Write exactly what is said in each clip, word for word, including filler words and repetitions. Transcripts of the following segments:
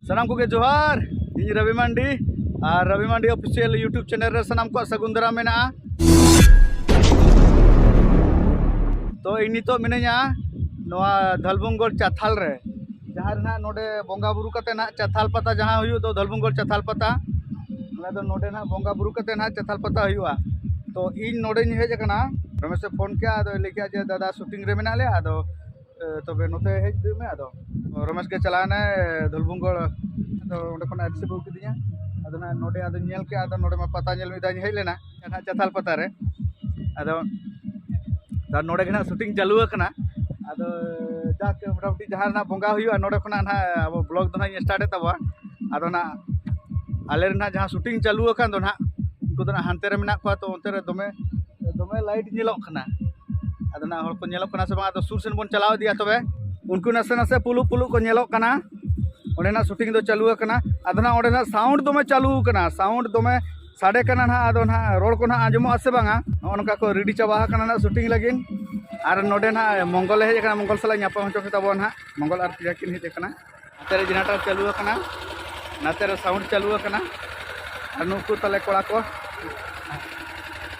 ᱥᱟᱱᱟᱢ ᱠᱚᱜᱮ ᱡᱚᱦᱟᱨ, ᱤᱧ ᱨᱚᱵᱤ ᱢᱟᱱᱰᱤ ᱟᱨ ᱨᱚᱵᱤ ᱢᱟᱱᱰᱤ ᱚᱯᱷᱤᱥᱤᱭᱟᱞ YouTube ᱪᱮᱱᱮᱞ ᱨᱮ ᱥᱟᱱᱟᱢ ᱠᱚᱣᱟᱜ ᱥᱟᱹᱜᱩᱱ ᱫᱟᱨᱟᱢ ᱢᱮᱱᱟᱜᱼᱟ᱾ ᱛᱚ, ᱤᱧ ᱱᱤᱛᱚᱜ ᱢᱤᱱᱟᱹᱧᱟ ᱱᱚᱣᱟ ᱫᱷᱟᱞᱵᱷᱩᱢᱜᱚᱲ ᱪᱟᱛᱷᱟᱞ ᱨᱮ, ᱡᱟᱦᱟᱸ ᱨᱮ ᱱᱟᱦᱟᱜ ᱱᱚᱰᱮ ᱵᱚᱸᱜᱟ ᱵᱩᱨᱩ ᱠᱟᱛᱮ ᱱᱟᱦᱟᱜ ᱪᱟᱛᱷᱟᱞ ᱯᱟᱛᱟ ᱡᱟᱦᱟᱸ ᱦᱩᱭᱩᱜ ᱫᱚ ᱫᱷᱟᱞᱵᱷᱩᱢᱜᱚᱲ ᱪᱟᱛᱷᱟᱞ ᱯᱟᱛᱟ, ᱚᱱᱟ ᱫᱚ ᱱᱚᱰᱮ ᱱᱟᱦᱟᱜ ᱵᱚᱸᱜᱟ ᱵᱩᱨᱩ ᱠᱟᱛᱮ ᱱᱟᱦᱟᱜ ᱪᱟᱛᱷᱟᱞ ᱯᱟᱛᱟ ᱦᱩᱭᱩᱜᱼᱟ᱾ ᱛᱚ, ᱤᱧ ᱱᱚᱰᱮᱧ ᱦᱮᱡ ᱟᱠᱟᱱᱟ, ᱨᱚᱢᱮᱥᱮ ᱯᱷᱳᱱ ᱠᱮᱜᱼᱟ, ᱟᱫᱚᱭ ᱞᱟᱹᱭ ᱠᱮᱜᱼᱟ ᱡᱮ, "ᱫᱟᱫᱟ, ᱥᱩᱴᱤᱝ ᱨᱮ ᱢᱮᱱᱟᱜ ᱞᱮᱭᱟ, ᱟᱫᱚ ᱮ, ᱛᱚᱵᱮ ᱱᱚᱛᱮ ᱦᱮᱡ ᱦᱤᱡᱩᱜ ᱢᱮ᱾ ᱟᱫᱚ ᱨᱚᱢᱮᱥ ᱜᱮ ᱪᱟᱞᱟᱣ ᱮᱱᱟᱭ ᱫᱷᱩᱞᱵᱷᱩᱢᱜᱚᱲ, ᱟᱫᱚ ᱚᱸᱰᱮ ᱠᱷᱚᱱᱟᱜ ᱨᱤᱥᱤᱵᱷ ᱟᱹᱜᱩ ᱠᱤᱫᱤᱧᱟ᱾ ᱟᱫᱚ ᱱᱟᱜ ᱱᱚᱰᱮ ᱟᱫᱚᱧ ᱧᱮᱞ ᱠᱮᱜᱼᱟ, ᱟᱫᱚ ᱱᱚᱰᱮ ᱢᱟ ᱯᱟᱛᱟ ᱧᱮᱞ ᱢᱤᱫ ᱫᱷᱟᱣ ᱤᱧ ᱦᱮᱡ ᱞᱮᱱᱟ ᱱᱟᱜ ᱪᱟᱛᱷᱟᱞ ᱯᱟᱛᱟ ᱨᱮ᱾ ᱟᱫᱚ ᱟᱨ ᱱᱚᱰᱮ ᱜᱮ ᱱᱟᱜ ᱥᱩᱴᱤᱝ ᱪᱟᱹᱞᱩ ᱟᱠᱟᱱᱟ᱾ ᱟᱫᱚ ᱡᱟᱠ, ᱢᱚᱴᱟᱢᱩᱴᱤ ᱡᱟᱦᱟᱸ ᱨᱮᱱᱟᱜ ᱵᱚᱸᱜᱟ ᱦᱩᱭᱩᱜᱼᱟ, ᱱᱚᱰᱮ ᱠᱷᱚᱱᱟᱜ ᱱᱟᱜ ᱟᱵᱚ ᱵᱞᱚᱜ ᱫᱚ ᱱᱟᱜ ᱤᱧ ᱥᱴᱟᱨᱴ ᱮᱫ ᱛᱟᱵᱚᱣᱟ᱾ ᱟᱫᱚ ᱱᱟᱜ ᱟᱞᱮ ᱨᱮᱱᱟᱜ ᱡᱟᱦᱟᱸ ᱥᱩᱴᱤᱝ ᱪᱟᱹᱞᱩ ᱟᱠᱟᱱ ᱫᱚ ᱱᱟᱜ, ᱩᱱᱠᱩ ᱫᱚ ᱱᱟᱜ ᱦᱟᱱᱛᱮ ᱨᱮ ᱢᱮᱱᱟᱜ ᱠᱚᱣᱟ, ᱛᱚ ᱚᱱᱛᱮ ᱨᱮ ᱫᱚᱢᱮ ᱫᱚᱢᱮ ᱞᱟᱭᱤᱴ ᱧᱮᱞᱚᱜ ᱠᱟᱱᱟ᱾ ᱟᱫᱚ ᱱᱟᱜ ᱦᱚᱲ ᱠᱚ ᱧᱮᱞᱚᱜ ᱠᱟᱱᱟ ᱥᱮ ᱵᱟᱝ? ᱟᱫᱚ ᱥᱩᱨ ᱥᱮᱱ ᱵᱚᱱ ᱪᱟᱞᱟᱣ ᱤᱫᱤᱜᱼᱟ᱾ ᱛᱚᱵᱮ ᱩᱱᱠᱩ ᱱᱟᱥᱮ ᱱᱟᱥᱮ ᱯᱩᱞᱩᱜ ᱯᱩᱞᱩᱜ ᱠᱚ ᱧᱮᱞᱚᱜ ᱠᱟᱱᱟ᱾ ᱚᱸᱰᱮᱱᱟᱜ ᱥᱩᱴᱤᱝ ᱫᱚ ᱪᱟᱹᱞᱩ ᱟᱠᱟᱱᱟ᱾ ᱟᱫᱚ ᱱᱟᱜ ᱚᱸᱰᱮᱱᱟᱜ ᱥᱟᱣᱩᱱᱰ ᱫᱚᱢᱮ ᱪᱟᱹᱞᱩ ᱟᱠᱟᱱᱟ, ᱥᱟᱣᱩᱱᱰ ᱫᱚᱢᱮ ᱥᱟᱰᱮ ᱠᱟᱱᱟ ᱱᱟᱜ᱾ ᱟᱫᱚ ᱱᱟᱜ ᱨᱚᱲ ᱠᱚ ᱱᱟᱜ ᱟᱸᱡᱚᱢᱚᱜᱼᱟ ᱥᱮ ᱵᱟᱝᱟ, ᱱᱚᱜᱼᱚ ᱱᱚᱝᱠᱟ ᱠᱚ ᱨᱮᱰᱤ ᱪᱟᱵᱟ ᱟᱠᱟᱱᱟ ᱱᱟᱜ ᱥᱩᱴᱤᱝ ᱞᱟᱹᱜᱤᱫ᱾ ᱟᱨ ᱱᱚᱰᱮ ᱱᱟᱜ ᱢᱚᱝᱜᱚᱞᱮ ᱦᱮᱡ ᱟᱠᱟᱱᱟ, ᱢᱚᱝᱜᱚᱞ ᱥᱟᱞᱟᱜ ᱧᱟᱯᱟᱢ ᱦᱚᱪᱚ ᱠᱮᱫᱟ ᱵᱚᱱ ᱱᱟᱜ᱾ ᱢᱚᱝᱜᱚᱞ ᱟᱨ ᱯᱨᱤᱭᱟ ᱠᱤᱱ ᱦᱮᱡ ᱟᱠᱟᱱᱟ᱾ ᱱᱟᱛᱮ ᱨᱮ ᱡᱮᱱᱟᱨᱮᱴᱟᱨ ᱪᱟᱹᱞᱩ ᱟᱠᱟᱱᱟ, ᱱᱟᱛᱮ ᱨᱮ ᱥᱟᱣᱩᱱᱰ ᱪᱟᱹᱞᱩ ᱟᱠᱟᱱᱟ᱾ ᱟᱨ ᱱᱩᱠᱩ ᱛᱟᱞᱮ ᱠᱚᱲᱟ ᱠᱚ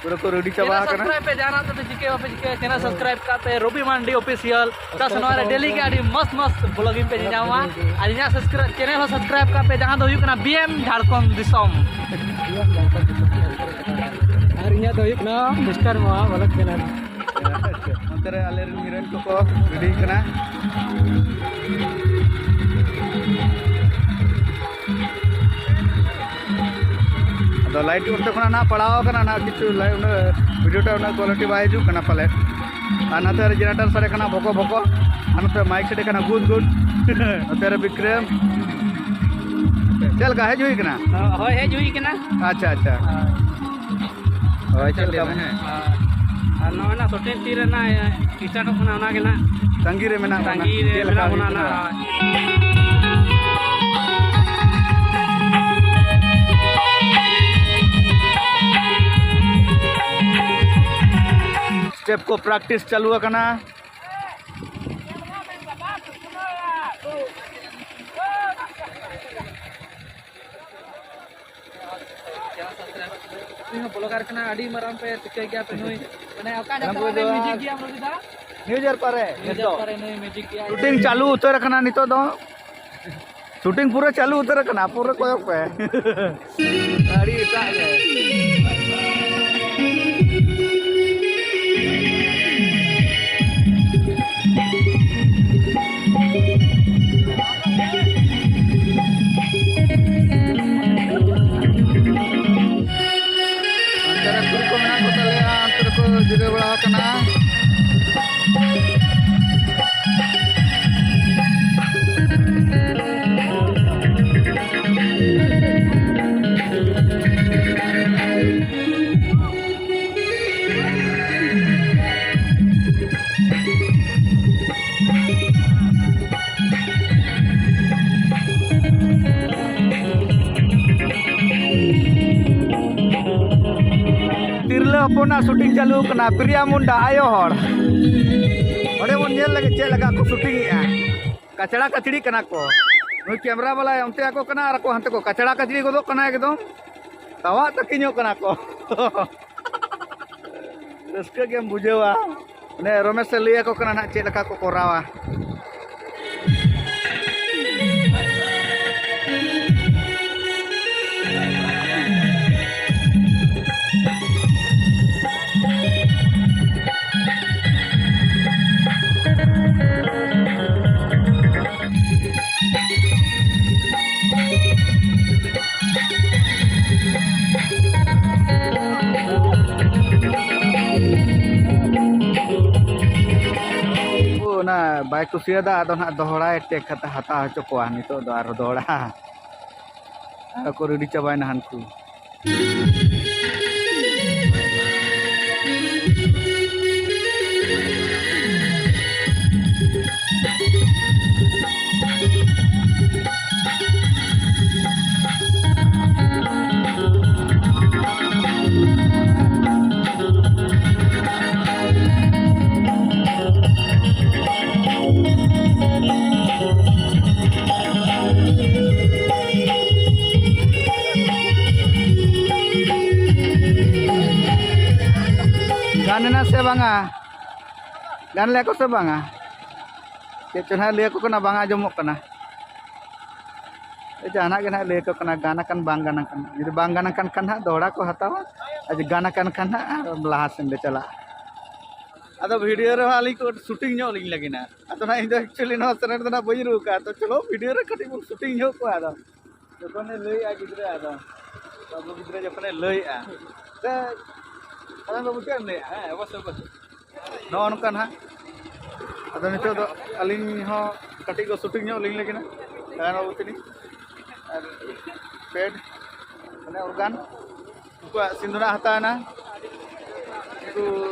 ᱯᱩᱨᱟᱹ ᱠᱚ ᱨᱮᱰᱤ ᱪᱟᱵᱟ ᱟᱠᱟᱱᱟ᱾ ᱥᱟᱵᱥᱠᱨᱟᱭᱤᱵ ᱯᱮ, ᱡᱟᱦᱟᱱᱟᱜ ᱛᱮᱯᱮ ᱪᱤᱠᱟᱹᱭᱟ ᱵᱟᱯᱮ ᱪᱤᱠᱟᱹᱭᱟ, ᱪᱮᱱᱮᱞ ᱥᱟᱵᱥᱠᱨᱟᱭᱤᱵ ᱠᱟᱜ ᱯᱮ, ᱨᱚᱵᱤ ᱢᱟᱱᱰᱤ ᱚᱯᱷᱤᱥᱤᱭᱟᱞ᱾ ᱪᱟᱥ ᱱᱚᱣᱟ ᱨᱮ ᱰᱮᱞᱤ ᱜᱮ ᱟᱹᱰᱤ ᱢᱚᱥᱛ ᱢᱚᱥᱛ ᱵᱞᱚᱜᱤᱝ ᱯᱮ ᱧᱮᱧᱟᱢᱟ᱾ ᱟᱨ ᱤᱧᱟᱹᱜ ᱥᱟᱵᱥᱠᱨᱟᱭᱤᱵ, ᱪᱮᱱᱮᱞ ᱦᱚᱸ ᱥᱟᱵᱥᱠᱨᱟᱭᱤᱵ ᱠᱟᱜ ᱯᱮ, ᱡᱟᱦᱟᱸ ᱫᱚ ᱦᱩᱭᱩᱜ ᱠᱟᱱᱟ ᱵᱤ ᱮᱢ ᱡᱷᱟᱲᱠᱷᱚᱸᱰ ᱫᱤᱥᱚᱢ᱾ ᱟᱨ ᱤᱧᱟᱹᱜ ᱫᱚ ᱦᱩᱭᱩᱜ ᱠᱟᱱᱟ ᱢᱤᱥᱴᱟᱨ ᱢᱚᱦᱟ ᱵᱞᱚᱜ ᱪᱮᱱᱮᱞ᱾ ᱚᱱᱛᱮ ᱨᱮ ᱟᱞᱮ ᱨᱮᱱ ᱦᱤᱨᱳᱭᱤᱱ ᱠᱚᱠᱚ ᱨᱮᱰᱤ ᱠᱟᱱᱟ᱾ ᱟᱫᱚ ᱞᱟᱭᱤᱴ ᱚᱱᱛᱮ ᱠᱷᱚᱱᱟᱜ ᱱᱟᱜ ᱯᱟᱲᱟᱣ ᱠᱟᱱᱟ ᱱᱟᱜ, ᱠᱤᱪᱷᱩ ᱞᱟᱭᱤᱴ ᱩᱱᱟᱹᱜ ᱵᱷᱤᱰᱤᱭᱳ ᱴᱟ ᱩᱱᱟᱹᱜ ᱠᱳᱣᱟᱞᱤᱴᱤ ᱵᱟᱭ ᱦᱤᱡᱩᱜ ᱠᱟᱱᱟ ᱯᱟᱞᱮ᱾ ᱟᱨ ᱱᱚᱛᱮ ᱨᱮ ᱡᱮᱱᱟᱨᱮᱴᱟᱨ ᱥᱟᱰᱮ ᱠᱟᱱᱟ ᱵᱷᱚᱠᱚ ᱵᱷᱚᱠᱚ, ᱟᱨ ᱱᱚᱛᱮ ᱢᱟᱭᱤᱠ ᱥᱟᱰᱮ ᱠᱟᱱᱟ ᱜᱩᱫ ᱜᱩᱫ᱾ ᱱᱚᱛᱮ ᱨᱮ ᱵᱤᱠᱨᱚᱢ, ᱪᱮᱫ ᱞᱮᱠᱟ ᱦᱮᱡ ᱦᱩᱭ ᱠᱟᱱᱟ? ᱦᱳᱭ, ᱦᱮᱡ ᱦᱩᱭ ᱠᱟᱱᱟ᱾ ᱟᱪᱪᱷᱟ, ᱟᱪᱪᱷᱟ᱾ ᱦᱳᱭ᱾ ᱦᱳᱭ, ᱪᱮᱫ ᱞᱮᱠᱟ ᱢᱟᱱᱮ? ᱟᱨ ᱱᱚᱜᱼᱚᱭ ᱱᱟ ᱥᱩᱴᱤᱝ ᱛᱤ ᱨᱮ ᱱᱟ ᱥᱴᱟᱨᱴᱚᱜ ᱠᱟᱱᱟ, ᱚᱱᱟ ᱜᱮ ᱱᱟ ᱛᱟᱺᱜᱤ ᱨᱮ ᱢᱮᱱᱟᱜ ᱵᱚᱱᱟ᱾ ᱛᱟᱺᱜᱤ ᱨᱮ ᱪᱮᱫ ᱞᱮᱠᱟ ᱢᱮᱱᱟᱜ ᱵᱚᱱᱟ ᱦᱩᱭᱩᱜ ᱱᱟ᱾ ᱠᱟᱱᱟ? ᱥᱴᱮᱯ ᱠᱚ ᱯᱨᱮᱠᱴᱤᱥ ᱪᱟᱹᱞᱩ ᱟᱠᱟᱱᱟ᱾ ᱵᱞᱚᱜᱟᱨ ᱠᱟᱱᱟ, ᱟᱹᱰᱤ ᱢᱟᱨᱟᱝ ᱯᱮ ᱴᱷᱤᱠᱟᱹᱭ ᱜᱮᱭᱟ ᱯᱮ᱾ ᱱᱩᱭ ᱢᱟᱱᱮ ᱚᱠᱟ ᱡᱟᱛᱨᱟ ᱨᱮ ᱢᱤᱣᱡᱤᱠ ᱜᱮᱭᱟᱢ ᱨᱚᱵᱤᱫᱟ? ᱱᱤᱭᱩ ᱡᱟᱨᱯᱟ ᱨᱮ ᱱᱤᱭᱩ ᱡᱟᱨᱯᱟ ᱨᱮ ᱱᱩᱭ ᱢᱤᱣᱡᱤᱠ ᱜᱮᱭᱟ᱾ ᱥᱩᱴᱤᱝ ᱪᱟᱹᱞᱩ ᱩᱛᱟᱹᱨ ᱟᱠᱟᱱᱟ ᱱᱤᱛᱚᱜ ᱫᱚ᱾ ᱥᱩᱴᱤᱝ ᱯᱩᱨᱟᱹ ᱪᱟᱹᱞᱩ ᱩᱛᱟᱹᱨ ᱟᱠᱟᱱᱟ, ᱯᱩᱨᱟᱹ ᱠᱚᱭᱚᱜ ᱯᱮ᱾ ᱟᱹᱰᱤ ᱮᱴᱟᱜ ᱜᱮ᱾ ᱚᱱᱛᱮ ᱨᱮ ᱠᱩᱲᱤ ᱠᱚ ᱢᱮᱱᱟᱜ ᱠᱚ ᱛᱟᱞᱮᱭᱟ, ᱚᱱᱛᱮ ᱨᱮᱠᱚ ᱡᱤᱨᱟᱹᱣ ᱵᱟᱲᱟ ᱟᱠᱟᱱᱟ᱾ ᱛᱤᱨᱞᱟᱹ ᱦᱚᱯᱚᱱᱟᱜ ᱥᱩᱴᱤᱝ ᱪᱟᱹᱞᱩ ᱠᱟᱱᱟ, ᱯᱨᱤᱭᱟ ᱢᱩᱱᱰᱟ ᱟᱭᱳ ᱦᱚᱲ᱾ ᱚᱸᱰᱮ ᱵᱚᱱ ᱧᱮᱞ ᱞᱮᱜᱮ ᱪᱮᱫ ᱞᱮᱠᱟ ᱠᱚ ᱥᱩᱴᱤᱝ ᱮᱜᱼᱟ᱾ ᱠᱟᱪᱲᱟ ᱠᱟᱪᱲᱤ ᱠᱟᱱᱟ ᱠᱚ᱾ ᱱᱩᱭ ᱠᱮᱢᱨᱟ ᱵᱟᱞᱟᱭ ᱚᱱᱛᱮ ᱟᱠᱚ ᱠᱟᱱᱟ ᱟᱨ ᱟᱠᱚ ᱦᱟᱱᱛᱮ ᱠᱚ ᱠᱟᱪᱲᱟ ᱠᱟᱪᱲᱤ ᱜᱚᱫᱚᱜ ᱠᱟᱱᱟ ᱮᱠᱫᱚᱢ᱾ ᱛᱟᱣᱟᱜ ᱛᱟᱹᱠᱤᱧᱚᱜ ᱠᱟᱱᱟ ᱠᱚ᱾ ᱨᱟᱹᱥᱠᱟᱹ ᱜᱮᱢ ᱵᱩᱡᱷᱟᱹᱣᱟ᱾ ᱚᱱᱮ ᱨᱚᱢᱮᱥ ᱮ ᱞᱟᱹᱭ ᱟᱠᱚ ᱠᱟᱱᱟ ᱱᱟᱜ ᱪᱮᱫ ᱞᱮᱠᱟ ᱠᱚ ᱠᱚᱨᱟᱣᱟ᱾ ᱚᱱᱟ ᱵᱟᱭ ᱠᱩᱥᱤᱭᱟᱫᱟ, ᱟᱫᱚ ᱱᱟᱦᱟᱜ ᱫᱚᱦᱲᱟᱭ ᱴᱮᱠ ᱠᱟᱛᱮ ᱦᱟᱛᱟᱣ ᱦᱚᱪᱚ ᱠᱚᱣᱟ ᱱᱤᱛᱚᱜ ᱫᱚ ᱟᱨᱦᱚᱸ ᱫᱚᱦᱲᱟ᱾ ᱟᱨ ᱠᱚ ᱨᱮᱰᱤ ᱪᱟᱵᱟᱭᱮᱱᱟ ᱦᱟᱱᱠᱩ᱾ ᱠᱟᱱᱟ ᱥᱮ ᱵᱟᱝᱟ? ᱜᱟᱱ ᱞᱮᱭᱟ ᱠᱚ ᱥᱮ ᱵᱟᱝᱟ? ᱪᱮᱫ ᱪᱚ ᱱᱟᱦᱟᱜ ᱞᱟᱹᱭ ᱟᱠᱚ ᱠᱟᱱᱟ, ᱵᱟᱝ ᱟᱸᱡᱚᱢᱚᱜ ᱠᱟᱱᱟ᱾ ᱡᱟᱦᱟᱱᱟᱜ ᱜᱮ ᱱᱟᱦᱟᱜ ᱞᱟᱹᱭ ᱟᱠᱚ ᱠᱟᱱᱟ, ᱜᱟᱱ ᱟᱠᱟᱱ ᱵᱟᱝ ᱜᱟᱱ ᱟᱠᱟᱱ᱾ ᱡᱩᱫᱤ ᱵᱟᱝ ᱜᱟᱱ ᱟᱠᱟᱱ ᱠᱷᱟᱱ ᱱᱟᱦᱟᱜ ᱫᱚᱦᱲᱟ ᱠᱚ ᱦᱟᱛᱟᱣᱟ, ᱟᱨ ᱡᱩᱫᱤ ᱜᱟᱱ ᱟᱠᱟᱱ ᱠᱷᱟᱱ ᱱᱟᱦᱟᱜ ᱟᱨ ᱞᱟᱦᱟ ᱥᱮᱱ ᱞᱮ ᱪᱟᱞᱟᱜᱼᱟ᱾ ᱟᱫᱚ ᱵᱷᱤᱰᱤᱭᱳ ᱨᱮᱦᱚᱸ ᱟᱹᱞᱤᱧ ᱠᱚ ᱥᱩᱴᱤᱝ ᱧᱚᱜ ᱞᱤᱧ ᱞᱟᱹᱜᱤᱫ ᱱᱟᱦᱟᱜ᱾ ᱟᱫᱚ ᱱᱟᱦᱟᱜ ᱤᱧ ᱫᱚ ᱮᱠᱪᱩᱭᱮᱞᱤ ᱱᱚᱣᱟ ᱪᱮᱱᱮᱞ ᱫᱚ ᱱᱟᱦᱟᱜ ᱵᱟᱹᱧ ᱨᱩ ᱟᱠᱟᱫᱼᱟ, ᱛᱚ ᱪᱚᱞᱚ ᱵᱷᱤᱰᱤᱭᱳ ᱨᱮ ᱠᱟᱹᱴᱤᱡ ᱵᱚᱱ ᱥᱩᱴᱤᱝ ᱧᱚᱜ ᱠᱚᱣᱟ᱾ ᱟᱫᱚ ᱡᱚᱠᱷᱚᱱᱮ ᱞᱟᱹᱭᱮᱜᱼᱟ ᱜᱤᱫᱽᱨᱟᱹ, ᱟᱫᱚ ᱵᱟᱹᱵᱩ ᱜᱤᱫᱽᱨᱟᱹ ᱡᱚᱠᱷᱚᱱᱮ ᱞᱟᱹᱭᱮᱜᱼᱟ, ᱥᱮ ᱟᱫᱚ ᱵᱟᱹᱵᱩ ᱪᱮᱫ ᱮᱢ ᱞᱟᱹᱭᱮᱜᱼᱟ? ᱦᱮᱸ, ᱚᱵᱚᱥᱥᱳᱭ, ᱚᱵᱚᱥᱥᱳᱭ᱾ ᱱᱚᱜᱼᱚ ᱱᱚᱝᱠᱟ ᱱᱟᱦᱟᱜ᱾ ᱟᱫᱚ ᱱᱤᱛᱚᱜ ᱫᱚ ᱟᱹᱞᱤᱧ ᱦᱚᱸ ᱠᱟᱹᱴᱤᱡ ᱠᱚ ᱥᱩᱴᱤᱝ ᱧᱚᱜ ᱞᱤᱧ ᱞᱟᱹᱜᱤᱫ ᱱᱟ, ᱫᱟᱬᱟᱱ ᱵᱟᱹᱵᱩ ᱛᱤᱱᱤ ᱟᱨ ᱯᱮᱰ, ᱢᱟᱱᱮ ᱚᱨᱜᱟᱱ, ᱩᱱᱠᱩᱣᱟᱜ ᱥᱤᱱ ᱫᱚ ᱱᱟᱜ ᱦᱟᱛᱟᱣ ᱮᱱᱟ᱾ ᱩᱱᱠᱩ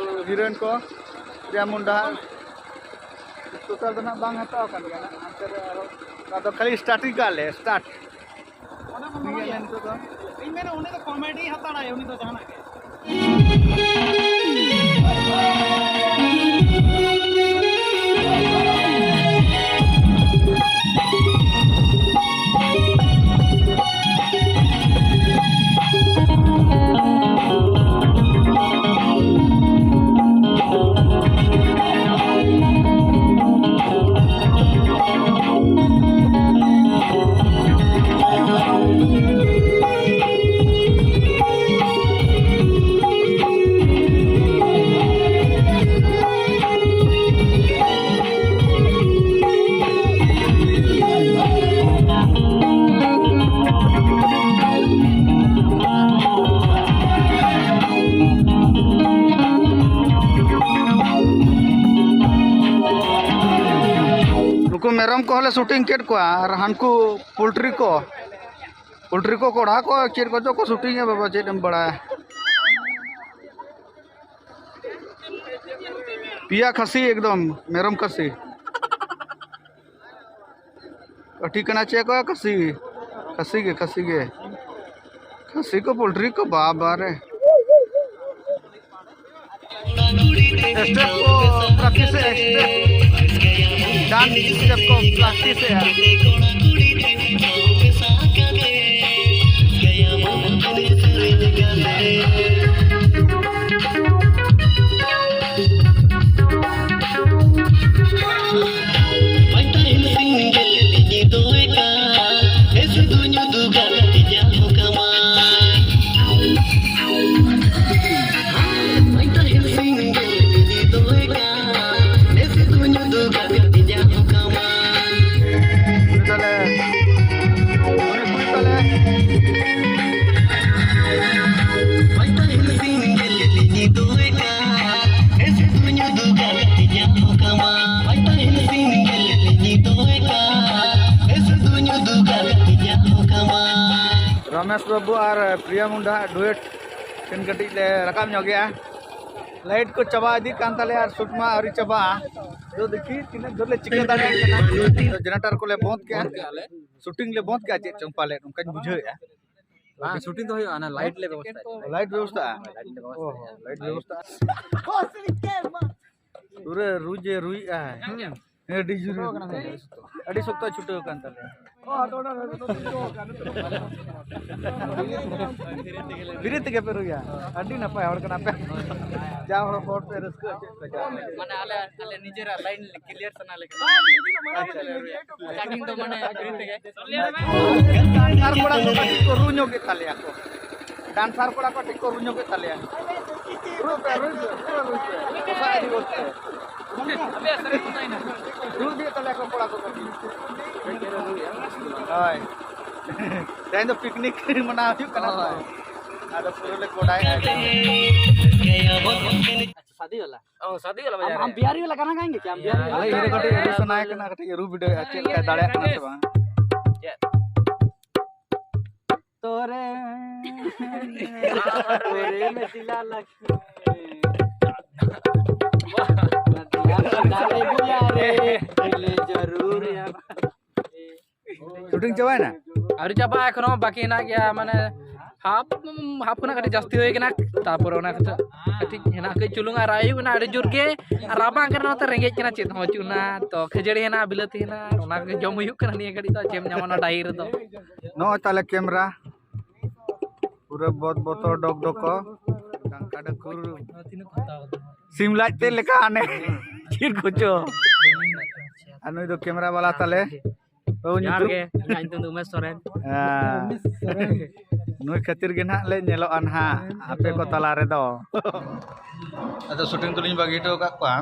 ᱦᱤᱨᱳᱭᱤᱱ ᱠᱚ, ᱯᱨᱤᱭᱟ ᱢᱩᱱᱰᱟ, ᱴᱳᱴᱟᱞ ᱫᱚ ᱱᱟᱜ ᱵᱟᱝ ᱦᱟᱛᱟᱣ ᱟᱠᱟᱱ ᱜᱮᱭᱟ ᱱᱟᱜ, ᱦᱟᱱᱛᱮ ᱨᱮ ᱟᱨᱚ, ᱟᱫᱚ ᱠᱷᱟᱹᱞᱤ ᱥᱴᱟᱨᱴᱤᱝ ᱠᱟᱜ ᱞᱮ, ᱥᱴᱟᱨᱴ᱾ ᱚᱱᱟ ᱢᱟ ᱴᱷᱤᱠ ᱜᱮᱭᱟ, ᱱᱤᱛᱚᱜ ᱫᱚ᱾ ᱤᱧ ᱢᱮᱱᱟ ᱩᱱᱤ ᱫᱚ ᱠᱚᱢᱮᱰᱤ ᱦᱟᱛᱟᱲᱟᱭ, ᱩᱱᱤ ᱫᱚ ᱡᱟᱦᱟᱱᱟᱜ ᱜᱮ᱾ ᱱᱩᱠᱩ ᱢᱮᱨᱚᱢ ᱠᱚᱦᱚᱸ ᱞᱮ ᱥᱩᱴᱤᱝ ᱠᱮᱫ ᱠᱚᱣᱟ, ᱟᱨ ᱦᱟᱱᱠᱩ ᱯᱳᱞᱴᱨᱤ ᱠᱚ, ᱯᱳᱞᱴᱨᱤ ᱠᱚ, ᱠᱚᱲᱦᱟ ᱠᱚ, ᱪᱮᱫ ᱠᱚᱪᱚ ᱠᱚ ᱥᱩᱴᱤᱝ ᱮᱫ, ᱵᱟᱵᱟ, ᱪᱮᱫ ᱮᱢ ᱵᱟᱲᱟᱭᱟ᱾ ᱯᱮᱭᱟ ᱠᱷᱟᱹᱥᱤ, ᱮᱠᱫᱚᱢ ᱢᱮᱨᱚᱢ ᱠᱷᱟᱹᱥᱤ᱾ ᱯᱟᱹᱴᱷᱤ ᱠᱟᱱᱟ ᱪᱮᱫ ᱠᱚ? ᱠᱷᱟᱹᱥᱤ, ᱠᱷᱟᱹᱥᱤ ᱜᱮ, ᱠᱷᱟᱹᱥᱤ ᱜᱮ, ᱠᱷᱟᱹᱥᱤ ᱠᱚ, ᱯᱳᱞᱴᱨᱤ ᱠᱚ, ᱵᱟᱵᱟ ᱨᱮ᱾ ᱥᱴᱮᱯ ᱠᱚ ᱯᱨᱮᱠᱴᱤᱥ ᱮᱫᱼᱟ, ᱥᱴᱮᱯ, ᱰᱟᱱᱥ ᱥᱴᱮᱯ ᱠᱚ ᱯᱨᱮᱠᱴᱤᱥ ᱮᱫᱼᱟ᱾ ᱨᱚᱢᱮᱥ ᱵᱟᱹᱵᱩ ᱟᱨ ᱯᱨᱤᱭᱟ ᱢᱩᱱᱰᱟ ᱰᱩᱭᱮᱴ ᱴᱷᱮᱱ ᱠᱟᱹᱴᱤᱡ ᱞᱮ ᱨᱟᱠᱟᱵ ᱧᱚᱜ ᱜᱮᱭᱟ᱾ ᱞᱟᱭᱤᱴ ᱠᱚ ᱪᱟᱵᱟ ᱤᱫᱤᱜ ᱠᱟᱱ ᱛᱟᱞᱮᱭᱟ ᱟᱨ ᱥᱩᱴ ᱢᱟ ᱟᱹᱣᱨᱤ ᱪᱟᱵᱟᱜᱼᱟ᱾ ᱛᱚ ᱫᱮᱠᱷᱤ ᱛᱤᱱᱟᱹᱜ ᱡᱳᱨ ᱞᱮ ᱪᱤᱠᱟᱹ ᱫᱟᱲᱮᱭᱟᱜ ᱠᱟᱱᱟ᱾ ᱛᱚ ᱡᱮᱱᱟᱨᱮᱴᱟᱨ ᱠᱚᱞᱮ ᱵᱚᱱᱫ ᱠᱮᱜᱼᱟ, ᱥᱩᱴᱤᱝ ᱞᱮ ᱵᱚᱱᱫ ᱠᱮᱜᱼᱟ ᱪᱮᱫ ᱪᱚᱝ ᱯᱟᱞᱮᱫ ᱚᱱᱠᱟᱧ ᱵᱩᱡᱷᱟᱹᱣᱮᱫᱼᱟ᱾ ᱵᱟᱝ, ᱥᱩᱴᱤᱝ ᱫᱚ ᱦᱩᱭᱩᱜᱼᱟ, ᱚᱱᱟ ᱞᱟᱭᱤᱴ ᱞᱮ ᱵᱮᱵᱚᱥᱛᱷᱟᱭᱟ᱾ ᱞᱟᱭᱤᱴ ᱵᱮᱵᱚᱥᱛᱷᱟ? ᱞᱟᱭᱤᱴ ᱞᱮ ᱵᱮᱵᱚᱥᱛᱷᱟᱭᱟ᱾ ᱯᱩᱨᱟᱹ ᱨᱩᱡᱮ ᱨᱩᱭᱮᱜᱼᱟᱭ᱾ ᱟᱹᱰᱤ ᱡᱳᱨ ᱟᱹᱰᱤ ᱥᱚᱠᱛᱚ ᱪᱷᱩᱴᱟᱹᱣ ᱟᱠᱟᱱ ᱛᱟᱞᱮᱭᱟ᱾ ᱯᱷᱤᱨᱤ ᱛᱮᱜᱮ ᱯᱮ ᱨᱩᱭᱟ᱾ ᱟᱹᱰᱤ ᱱᱟᱯᱟᱭ ᱦᱚᱲ ᱠᱟᱱᱟ ᱯᱮ᱾ ᱡᱟ ᱦᱚᱲ ᱦᱚᱲ ᱯᱮ ᱨᱟᱹᱥᱠᱟᱹ ᱦᱚᱪᱚᱭᱮᱫ ᱠᱚᱣᱟ᱾ ᱢᱟᱱᱮ ᱟᱞᱮ ᱟᱞᱮ ᱱᱤᱡᱮᱨᱟᱜ ᱞᱟᱭᱤᱱ ᱠᱞᱤᱭᱟᱨ ᱥᱟᱱᱟ ᱞᱮ ᱠᱟᱱᱟ᱾ ᱟᱪᱪᱷᱟ, ᱞᱮ ᱨᱩᱭᱟ᱾ ᱥᱴᱟᱨᱴᱤᱝ ᱫᱚ ᱢᱟᱱᱮ ᱯᱷᱤᱨᱤ ᱛᱮᱜᱮ᱾ ᱰᱟᱱᱥᱟᱨ ᱠᱚᱲᱟ ᱠᱚ ᱠᱟᱹᱴᱤᱡ ᱠᱚ ᱨᱩ ᱧᱚᱜ ᱠᱮᱫ ᱛᱟᱞᱮᱭᱟ ᱠᱚ᱾ ᱰᱟᱱᱥᱟᱨ ᱠᱚᱲᱟ ᱠᱚ ᱠᱟᱹᱴᱤᱡ ᱠᱚ ᱨᱩ ᱧᱚᱜ ᱠᱮᱫ ᱛᱟᱞᱮᱭᱟ᱾ ᱨᱩ ᱯᱮ, ᱨᱩ ᱯᱮ, ᱯᱩᱨᱟᱹ ᱨᱩ ᱯᱮ᱾ ᱯᱚᱥᱟ ᱤᱫᱤ ᱜᱚᱫ ᱯᱮ᱾ ᱨᱩ ᱤᱫᱤᱭᱮᱫ ᱛᱟᱞᱮᱭᱟ ᱠᱚ ᱠᱚᱲᱟ ᱠᱚ ᱠᱟᱹᱴᱤᱡ᱾ ᱦᱳᱭ᱾ ᱛᱮᱦᱮᱧ ᱫᱚ ᱯᱤᱠᱱᱤᱠ ᱢᱟᱱᱟᱣ ᱦᱩᱭᱩᱜ ᱠᱟᱱᱟ ᱛᱚ᱾ ᱟᱫᱚ ᱯᱩᱨᱟᱹ ᱞᱮ ᱜᱚᱰᱟᱭᱮᱫᱼᱟ᱾ अच्छा, शादी वाला? ओ, शादी वाला बजा हम, रहे हम हैं। बिहारी वाला गाना गाएंगे क्या? हम बिहारी वाला? ᱟᱞᱮ ᱦᱤᱨᱳ ᱠᱟᱹᱴᱤᱡ ᱨᱩ ᱥᱟᱱᱟᱭᱮ ᱠᱟᱱᱟ, ᱠᱟᱹᱴᱤᱡ ᱨᱩ ᱵᱤᱰᱟᱹᱣ ᱪᱮᱫ ᱞᱮᱠᱟᱭ ᱫᱟᱲᱮᱭᱟᱜ ᱠᱟᱱᱟ ᱥᱮ ᱵᱟᱝ? ᱪᱮᱫ? ᱛᱳᱨᱮ, ᱛᱳᱨᱮ ᱢᱮ ᱫᱤᱞᱟ ᱞᱟᱜ ᱜᱮ᱾ ᱫᱤᱞᱟ ᱞᱟᱜ ᱜᱮ ᱵᱩᱞᱟ ᱨᱮ, ᱫᱤᱞ ᱡᱟᱨᱩᱨ ᱭᱟ᱾ ᱥᱩᱴᱤᱝ ᱪᱟᱵᱟᱭᱮᱱᱟ? ᱟᱹᱣᱨᱤ ᱪᱟᱵᱟᱜᱼᱟ, ᱮᱠᱷᱚᱱᱳ ᱵᱟᱹᱠᱤ ᱦᱮᱱᱟᱜ ᱜᱮᱭᱟ, ᱢᱟᱱᱮ ᱦᱟᱯ, ᱦᱟᱯ ᱠᱷᱚᱱᱟᱜ ᱠᱟᱹᱴᱤᱡ ᱡᱟᱹᱥᱛᱤ ᱦᱩᱭ ᱠᱟᱱᱟ᱾ ᱛᱟᱨᱯᱚᱨᱮ ᱚᱱᱟ ᱠᱟᱹᱴᱤᱡ ᱦᱮᱱᱟᱜ ᱠᱟᱹᱡ ᱪᱩᱞᱩᱝ ᱟᱨ ᱟᱹᱭᱩᱵ ᱮᱱᱟ ᱟᱹᱰᱤ ᱡᱳᱨ ᱜᱮ, ᱟᱨ ᱨᱟᱵᱟᱝ ᱠᱟᱱᱟ, ᱚᱱᱟᱛᱮ ᱨᱮᱸᱜᱮᱡ ᱠᱟᱱᱟ, ᱪᱮᱫ ᱦᱚᱸ ᱵᱟᱹᱪᱩᱜ ᱟᱱᱟ᱾ ᱛᱚ ᱠᱷᱟᱹᱡᱟᱹᱲᱤ ᱦᱮᱱᱟᱜᱼᱟ, ᱵᱤᱞᱟᱹᱛᱤ ᱦᱮᱱᱟᱜᱼᱟ, ᱚᱱᱟ ᱠᱚᱜᱮ ᱡᱚᱢ ᱦᱩᱭᱩᱜ ᱠᱟᱱᱟ ᱱᱤᱭᱟᱹ ᱜᱷᱟᱹᱲᱤᱡ ᱫᱚ, ᱪᱮᱫ ᱮᱢ ᱧᱟᱢᱟ ᱚᱱᱟ ᱰᱟᱹᱦᱤ ᱨᱮᱫᱚ᱾ ᱱᱚᱜᱼᱚᱭ ᱛᱟᱦᱞᱮ ᱠᱮᱢᱨᱟ ᱯᱩᱨᱟᱹ ᱵᱚᱛ ᱵᱚᱛᱚᱨ ᱰᱚᱠ ᱰᱚᱠᱚ ᱰᱟᱝᱠᱟ ᱰᱟᱹᱠᱩᱨ ᱥᱤᱢ ᱞᱟᱡ ᱛᱮ ᱞᱮᱠᱟ ᱦᱟᱱᱮ ᱪᱤᱨ ᱠᱚᱪᱚ᱾ ᱟᱨ ᱱᱩᱭ ᱫᱚ ᱠᱮᱢᱨᱟ ᱵᱟᱞᱟ ᱛᱟᱞᱮ᱾ ᱵᱟᱹᱵᱩ ᱡᱚᱦᱟᱨ ᱧᱩᱛᱩᱢ? ᱜᱮ, ᱤᱧᱟᱹᱜ ᱧᱩᱛᱩᱢ ᱫᱚ ᱩᱢᱮᱥ ᱥᱚᱨᱮᱱ᱾ ᱦᱮᱸ᱾ ᱱᱩᱭ ᱠᱷᱟᱹᱛᱤᱨ ᱜᱮ ᱱᱟᱦᱟᱜ ᱞᱮ ᱧᱮᱞᱚᱜᱼᱟ ᱱᱟᱦᱟᱜ ᱟᱯᱮ ᱠᱚ ᱛᱟᱞᱟ ᱨᱮᱫᱚ᱾ ᱟᱫᱚ ᱥᱩᱴᱤᱝ ᱫᱚᱞᱤᱧ ᱵᱟᱹᱜᱤ ᱦᱚᱴᱚ ᱟᱠᱟᱫ ᱠᱚᱣᱟ᱾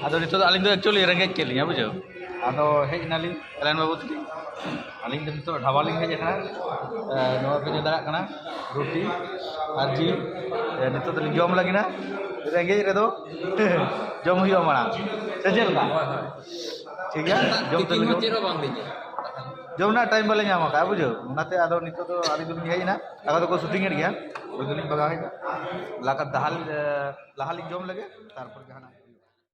ᱟᱫᱚ ᱱᱤᱛᱚᱜ ᱫᱚ ᱟᱹᱞᱤᱧ ᱫᱚ actually ᱨᱮᱸᱜᱮᱡ ᱠᱮᱫ ᱞᱤᱧᱟ, ᱵᱩᱡᱷᱟᱹᱣ᱾ ᱟᱫᱚ ᱦᱮᱡ ᱮᱱᱟᱞᱤᱧ ᱮᱞᱮᱱ ᱵᱟᱹᱵᱩ ᱛᱟᱹᱞᱤᱧ᱾ ᱟᱹᱞᱤᱧ ᱫᱚ ᱱᱤᱛᱚᱜ ᱰᱷᱟᱵᱟ ᱞᱤᱧ ᱦᱮᱡ ᱟᱠᱟᱱᱟ᱾ ᱮ, ᱱᱚᱣᱟ ᱯᱮ ᱧᱮᱞ ᱫᱟᱲᱮᱭᱟᱜ ᱠᱟᱱᱟ, ᱨᱩᱴᱤ ᱟᱨ ᱡᱤᱞ᱾ ᱮ, ᱱᱤᱛᱚᱜ ᱫᱚᱞᱤᱧ ᱡᱚᱢ ᱞᱟᱹᱜᱤᱫ ᱱᱟ᱾ ᱨᱮᱸᱜᱮᱡ ᱨᱮᱫᱚ ᱡᱚᱢ ᱦᱩᱭᱩᱜᱼᱟ ᱢᱟᱲᱟᱝ, ᱥᱮ ᱪᱮᱫ ᱞᱮᱠᱟ? ᱦᱳᱭ, ᱦᱳᱭ᱾ ᱴᱷᱤᱠ ᱜᱮᱭᱟ, ᱡᱚᱢ ᱛᱤᱠᱤᱱ ᱛᱟᱹᱞᱤᱧ ᱦᱚᱸ ᱢᱮ᱾ ᱪᱮᱫ ᱦᱚᱸ ᱵᱟᱝ ᱞᱤᱧ ᱧᱟᱢᱟ᱾ ᱡᱚᱢ ᱨᱮᱱᱟᱜ ᱴᱟᱭᱤᱢ ᱵᱟᱞᱮ ᱧᱟᱢ ᱟᱠᱟᱫᱼᱟ, ᱵᱩᱡᱷᱟᱹᱣ᱾ ᱚᱱᱟᱛᱮ ᱟᱫᱚ ᱱᱤᱛᱚᱜ ᱫᱚ ᱟᱹᱞᱤᱧ ᱫᱚᱞᱤᱧ ᱦᱮᱡ ᱮᱱᱟ, ᱴᱟᱠᱟ ᱫᱚᱠᱚ ᱥᱩᱴᱤᱝ ᱮᱫ ᱜᱮᱭᱟ, ᱩᱱᱤ ᱫᱚᱞᱤᱧ ᱵᱟᱜᱟᱣ ᱦᱮᱡ ᱮᱱᱟ᱾ ᱞᱟᱦᱟ ᱞᱟᱦᱟ ᱞᱤᱧ ᱡᱚᱢ ᱞᱮᱜᱮ, ᱛᱟᱨᱯᱚᱨ ᱡᱟᱦᱟᱱᱟᱜ᱾